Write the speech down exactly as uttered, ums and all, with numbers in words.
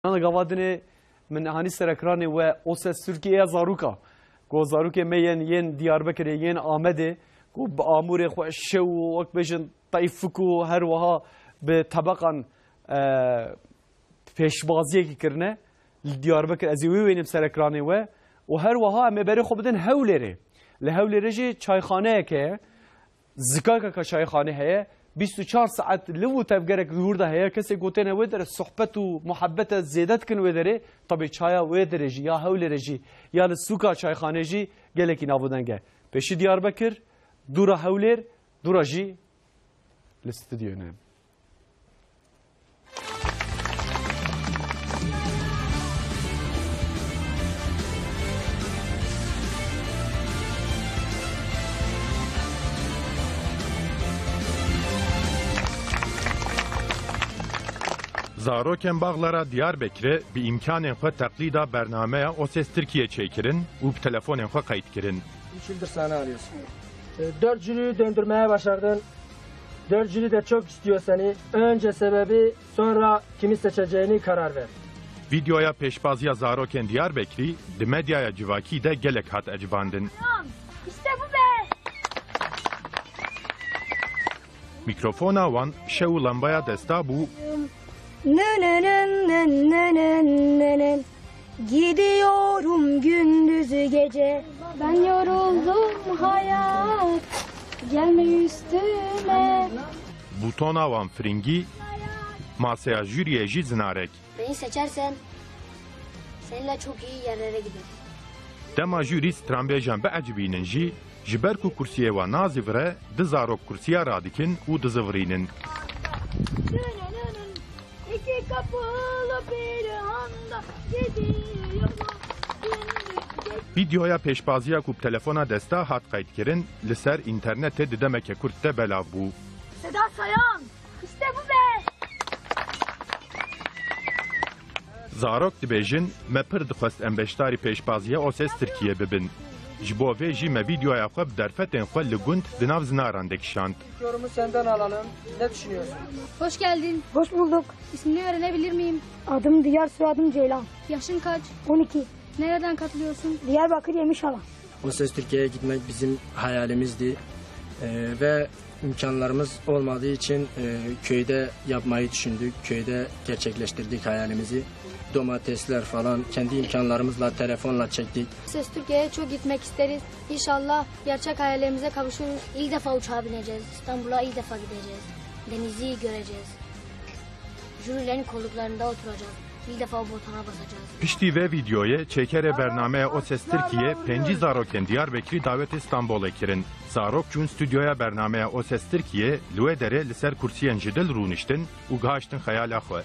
Ana gava dinê min hanî ser ekranê we O Ses Tirkiye ya zaroka. Ku zarokê me yên, yên Diyarbekirê, yên Amedê, ku bi amûrê xwe şew û wek bêjin teyfik û her wiha bi tebeqan, e, pêşbaziyekî kirine. Li Diyarbekir ez ê wê wênim ser ekranê we. Û her wiha em ê berê xwe bidin Hewlêrê. Li Hewlêrê jî çayxaneyek heye. Zikaka ka çayxane heye, bîst û çar saet liv û tevgerek li wir de heye. Kesê ku têne wê derê sohbet û muhebbete zêde dikin wê derê, tabî çaya wê derê jî, ya Hewlêrê jî, ya li sûka çayxanê jî gelekî nav û deng e. Pêşî Diyarbekir, dûra Hewlêr, dûra jî li stûdyoyê ne. Zarokên Baxlara Diyarbekirê bi îmkanên xwe teqlîda bernameya O Ses Tirkiye çêkirin û bi telefonên xwe qeyd kirin. Üç yıldır sahne alıyorsun. E, dört jüriyi döndürmeye başardın. Dört jüri de çok istiyor seni. Önce sebebi, sonra kimi seçeceğini karar ver. Vîdeoya pêşbaziya zarokên Diyarbekirî di medyaya civakî de gelek hat ecibandin. İşte bu be! Mikrofona wan şew û lembaya desta bû. Nenen, nenen, nenen. Gidiyorum gündüz gece. Ben yoruldum hayat, gelme üstüme. Bûtona wan firingî, maseya jûriyê jî zinarek. Beni seçersen seninle çok iyi yerlere gideriz. Dema jûrî stranbêjan biecibînin jî, ji ber ku kursiyê wan nazivire, du zarok kursiya radikin û dizivirînin. İki kapılı bir anda gidiyorum gündüz gece. Vîdeoya pêşbaziya ku bi telefona desta hat qeydkirin, li ser înternetê di demeke kurt de belav bû. Seda Sayan, işte bu be! Zarok dibêjin, me pir dixwest em beşdarî pêşbaziya O Ses Tirkiye bibin. Ji bo vê jî me vîdeoya xwe bi derfetên xwe li gund di nav zinaran de kişand. Yorumu senden alalım. Ne düşünüyorsun? Hoş geldin. Hoş bulduk. İsmini öğrenebilir miyim? Adım Diyar, soyadım Ceylan. Yaşın kaç? On iki. Nereden katılıyorsun? Diyarbakır Yemişalan. O Ses Türkiye'ye gitmek bizim hayalimizdi. Ee, ve imkanlarımız olmadığı için, e, köyde yapmayı düşündük. Köyde gerçekleştirdik hayalimizi. Domatesler falan kendi imkanlarımızla, telefonla çektik. Ses Türkiye'ye çok gitmek isteriz. İnşallah gerçek hayallerimize kavuşuruz. İlk defa uçağa bineceğiz. İstanbul'a ilk defa gideceğiz. Denizi göreceğiz. Jürilerin koltuklarında oturacağız. İlk defa o botona basacağız. Piştî vê vîdeoyê çêkerê bernameya O Ses Tirkiye pêncî zarokên Diyarbekirî dawetê Stenbolê kirin. Zarok çûn stûdyoya bernameya O Ses Tirkiye, li wê derê li ser kursiyên ji dil rûniştin û gihaştin xeyala xwe.